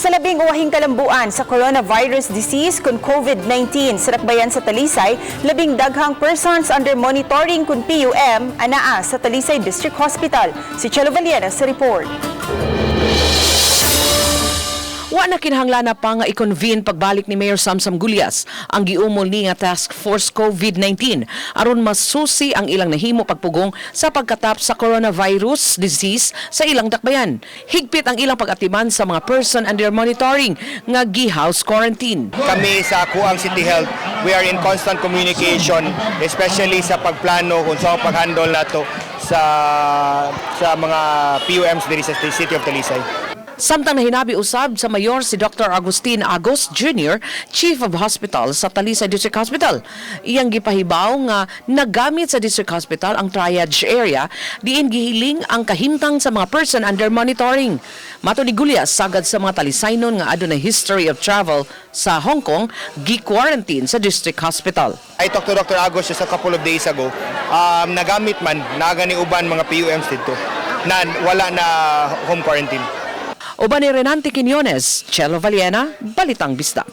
Sa labing uwahing kalambuan sa coronavirus disease kun COVID-19 sa dakbayan sa Talisay, labing daghang persons under monitoring kun PUM anaa sa Talisay District Hospital. Si Chelo Valiena sa report. Wa na kinahanglan na pa nga i-convene pagbalik ni Mayor Samsam Gullas ang giumol ni nga Task Force COVID-19 aron masusi ang ilang nahimo pagpugong sa pagkatap sa coronavirus disease sa ilang dakbayan. Higpit ang ilang pag-atiman sa mga person under monitoring nga gi-house quarantine. Kami sa akoang City Health, we are in constant communication, especially sa pagplano kung sa pag-handle nato sa mga PUMs diri sa City of Talisay. Samtang nahinabi usab sa mayor si Dr. Agustin Agos Jr., Chief of Hospital sa Talisay District Hospital. Iyang gipahibaw nga nagamit sa District Hospital ang triage area diin gihiling ang kahimtang sa mga person under monitoring. Mato ni Gullas, sagad sa mga Talisaynon nga adunay history of travel sa Hong Kong gi-quarantine sa District Hospital. I talked to Dr. Agos just a couple of days ago. Nagamit man, naga ni uban mga PUMs dito na wala na home quarantine. Uban ni Renante Quiñones, Chelo Valiena, Balitang Bisdak.